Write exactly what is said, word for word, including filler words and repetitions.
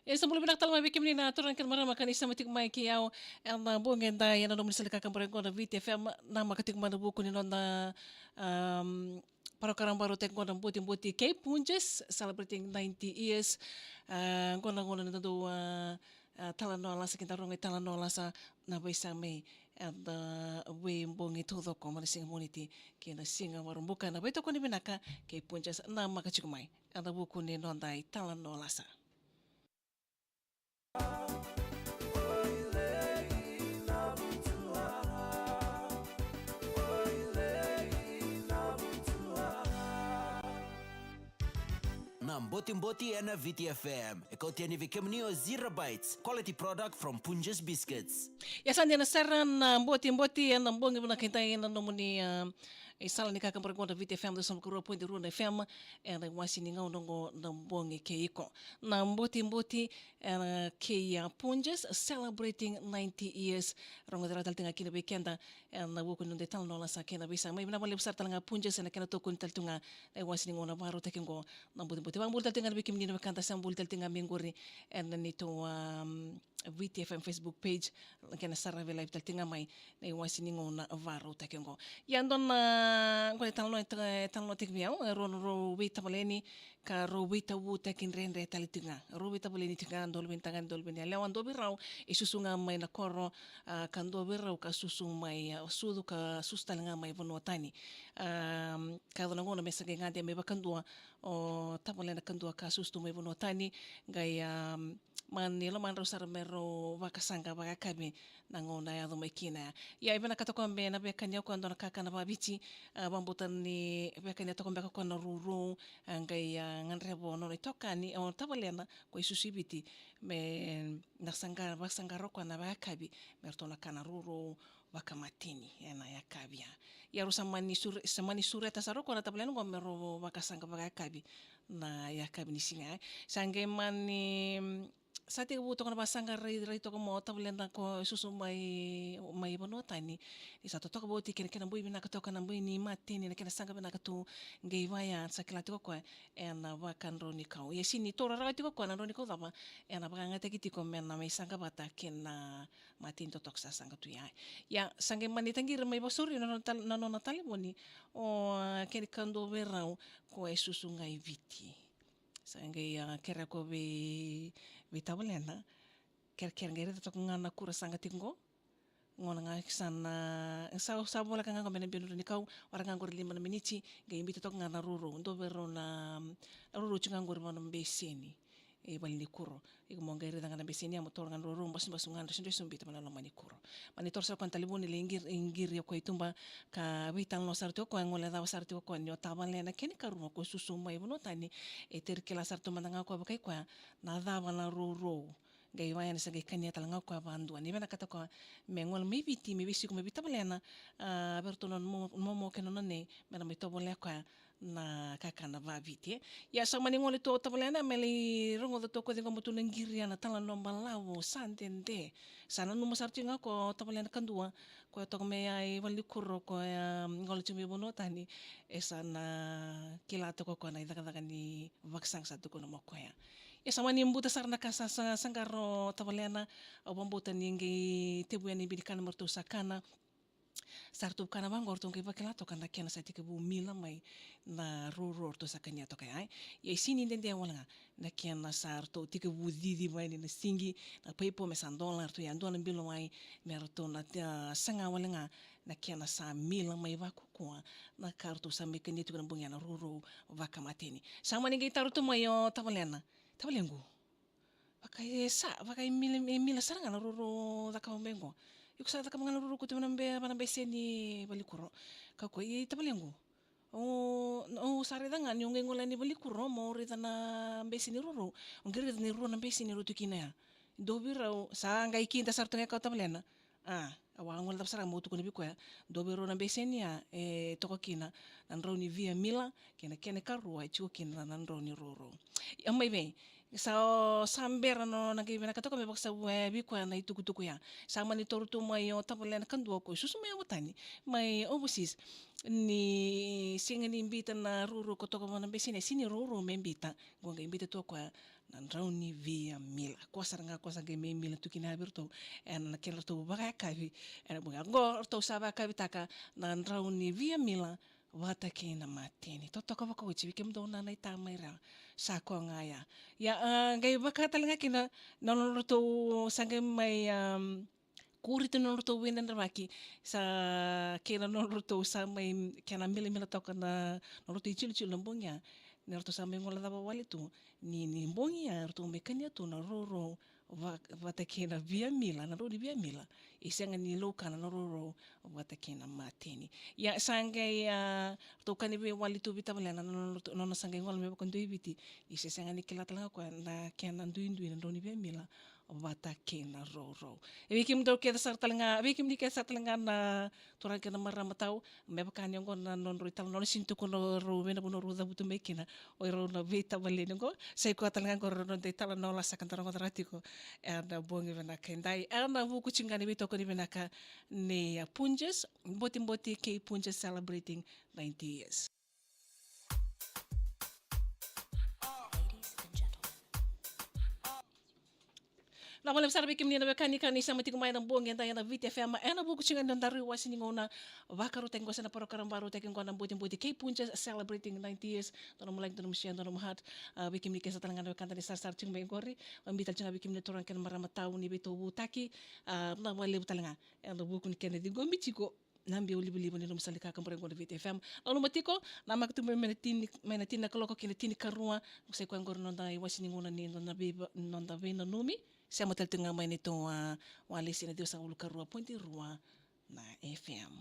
E sa bula vinaka tale mai vei kemuni na turaga kei na marama ka ni sema tiko mai kei au ena bogi edai ena nomuni sala ni kakabore qo na Viti F M. Namaka tiko mai na vuku ni noda, um, parokaramu vakarautaki qo na Botiboti kei Punjas celebrating ninety years. A, qo na gauna ni dodou, a, a, talanoa lasa, keda rogo italanoa lasa na veisau mai ena veibogi taucoko mai na siga Moniti kei na siga Vakaraubuka. Na veitokoni vinaka kei Punjas, namaka tiko mai ena vuku ni noda italanoa lasa. Na Botiboti ena Viti F M. E kauti yani vei kemuni o Zero Bites, quality product from Punjas Biscuits. Ia sa dina sara na Botiboti ena bogi vinaka edai ena nomuni, a, isala ni kakabore qo na Viti F M, the song kuro point rua na F M, ena iwase ni gauna qo na bogi kei iko. Na Botiboti ena kei a Punjas celebrating ninety years. Rogoci rawa tale tiko ga kina vei keda ena vuku ni noda italanoa lasa kei na veisau mai. Vinaka vakalevu sara tale ga Punjas ena kena tokoni tale tu ga na iwase ni gauna vakarautaki qo na Botiboti. Vakabula tale tiko ga vei kemuni na wekada sa bula tale tiko ga mai qori ena neitou, um, Viti F M Facebook page, kena saravi live tale tiko ga mai na iwase ni gauna vakarautaki qo. Ia dua na, qo na italanoa, e ta-, e talanoataki vei au, e rua na rau veitavaleni ka rau veitavutaki dredre tale tiko ga. Rau veitavaleni tiko ga, dua luve ni tagane, dua luve ni yalewa, dua vei rau e susu ga mai na koro, a, ka dua vei rau ka susu mai, a, sucu ka susu tale ga mai vanua tani. A, ka yaco na gauna me sa qai gade me vakadua o tavalena kadua ka susu tu mai vanua tani, qai, a, mani lomadrau sara me rau vakasaqa vakayakavi na gauna e yaco mai kina. Ia e vinakata toka me na via kania o koya dua na kakana vakaviti, a, vakabauta ni via kania toka beka o koya na rourou, a, qai, a, gadreva o nona itokani, o tavalena ko e susu i Viti, me na saqa, vakasaqara o koya na vakayakavi me ratou na kana rourou vakamateni ena yakavi ya. Ia rau sa mani sure-, sa mani sureta sara o koya na tavalena qo me rau vakasaqa vakayakavi na yakavi ni siga ya. Sa qai mani, mm, sa tekivu toka na vakasaqa rairai toka mai o tavalena ko e susu mai, mai vanua tani. Ni sa totoka vauti kei na kena bui vinaka toka na bui ni mateni, na kena saqa vinaka tu, qai vaya sa kila tiko o koya ena vakadraunikau. Ia sini taura rawa tiko o koya na draunikau cava ena vakayagataki tiko me na mai saqa vata kei na mateni totoka sa saqa tu ya. Ia sa qai mani taqiri mai vakasauri na nona tal-, na nona talevoni o, a, kena kadua vei rau ko e susu ga i Viti. Sa qai, a, kerea o koya vei, vei tavalena. Kerekere qai raica toka ga na kuro saqa tiko qo. Gauna ga sa na, sa, sa voleka ga qo me na biu na draunikau, waraka ga qori lima na miniti, qai biuta toka ga na rourou, dua vei rau na, na rourou tiko ga qori vua na beseni. E valenikuro. Iko mo qai raica ga na beseni ya, mo taura ga na rourou, basubasu ga, dresiudresu, biuta mai na loma ni kuro. Mani taura sara o koya na talevoni, lai qiri, qiri o koya i tuba, ka veitalanoa sara tiko o koya, gole cava sara tiko o koya ni o tavalena kena ikarua ko susu mai vanua tani, e teri kila sara tu mada ga o koya vakai koya na cava na rourou. Qai vaya ni sa qai kania tale ga o koya vakadua. Ni vinakata o koya me gole mai Viti, me veisiko mai vei tavalena, a, vei ratou na mo-, momo kei na nona nei, me na mai tovolea o koya na kakana vakaviti, e. Ia sa mani gole tu o tavalena me lai rogoca tu o koya cei qo mo tu na qiri ya na talanoa balavu, sa dede. Sa nanuma sara tiko ga o koya o tavalena kadua, koya toka mai ya i valenikuro, koya, um, gole tiko mai vanua tani, e sa na kila toka o koya na icakacaka ni vakasaqa sa tukuna mai o koya. Ia sa mani buta sara na ka sa, sa, saqara o tavalena, au vakabauta ni qai tevu yani binikana me ratou sa kana. Sa ratou kana vaqo, ratou qai vakila toka na kena sa tekivu mila mai na rourou ratou sa kania toka ya, e. Ia e sini dede wale ga na kena sa ratou tekivu cici mai ni na sigi na paipo me sa dola, ratou yadua na bilo mai me ratou na, a, saga wale ga na kena sa mila mai vakakua na ka ratou sa mai kania tiko na bogi ya na rourou vakamateni. Sa mani qai taro tu mai o tavalena. Tavalequ. Vaka e sa, vaka e mila, e mila sara ga na rourou cakava mai qo. Iko sa cakava ga na rourou koto vana be-, vana beseni valenikuro. Ka o koya, i tavalequ. O, o sa raica ga ni o qai gole yani valenikuro mo raica na beseni rourou. O qai raica ni rua na beseni rau tu kina ya. Dua vei rau, sa qai kida sara tu ga o koya o tavalena. A, au a gole cava sara ga meu tukuna vei koya. Dua vei rau na beseni ya, e toka kina na drau ni via mila, kei na kena ikarua e tiko kina na drau ni rourou. Ia mai vei, sa, sa bera na nona qai vinakata o koya me vakasavu, e, vei koya na itukutuku ya. Sa mani taura tu mai o tavalena kadua ko e susu mai Vatani, mai overseas. Ni sega ni biuta na rourou ko toka vua na beseni, e sini rourou me biuta. Qo qai biuta tu o koya na drau ni via mila. Koya sara ga koya sa qai mai mila tu kina vei iratou ena kena ratou vakayakavi. Ena bogi oqo ratou sa vakayakavitaka na drau ni via mila vata kei na mateni. Totoka vakaoti vei kemudou na nai tamai ra. Sa koya ga ya. Ia, a, qai vaka tale ga kina na nodratou sa qai mai, am, kuri tu na nodratou veidredrevaki, sa kei na nodratou sa mai kena milamila toka na nodratou itilotilo na bogi ya. Ni ratou sa mai gola cava wale tu ni, ni bogi ya ratou mai kania tu na rourou va-, vata kei na via mila, na drau ni via mila. E sega ni laukana na rourou vata kei na mateni. Ia sa qai, a, ratou kani veiwali tu vei tavalena na nona, nona sa qai gola me vakadua i Viti. Ni se sega ni kila tale ga koya na kena duidui na drau ni via mila vata kei na rourou. E vei kemudou kece sara tale ga, vei kemuni kece sara tale ga na turaga kei na marama tau, me vaka ni oqo na nodrau italanoa, sega ni tukuna o rau vei na vanua rau cavutu mai kina o irau na veitavaleni oqo. Sa i koya tale ga oqo na noda italanoa lasa ka da rogoca rawa tiko ena bogi vinaka edai, ena vuku tiko ga ni veitokoni vinaka ni, a, Punjas, Botiboti kei Punjas celebrating ninety years. Ladies and gentlemen. Vinaka vakalevu sara vei kemuni na wekani ka ni sema tiko mai ena bogi edai ena Viti F M, ena vuku tiko ga ni nodaru iwase ni gauna vakarautaki qo se na parokaramu vakarautaki qo na Botiboti kei Punjas celebrating ninety years. Dua nomu like, dua nomu share, dua nomu heart. A, vei kemuni kece sara tale ga na wekada ni sarasara tiko mai qori. Vakabibi tale tiko ga vei kemuni na turaga kei na marama tau ni veitovoutaki. A, vinaka vakalevu tale ga ena vuku ni kena ciqomi tiko na biau livaliva ni nomu sala ni kakaburaki qo na Viti F M. Nanuma tiko, namaka tu mai na tini, mai na tini na kaloko ki na tinikarua. Sa i koya qori na noda iwase ni gauna ni noda vei, noda veinanumi. Sema tale tu ga mai na neitou, a, walesi na ciwasagavulu ka rua poidi rua na F M.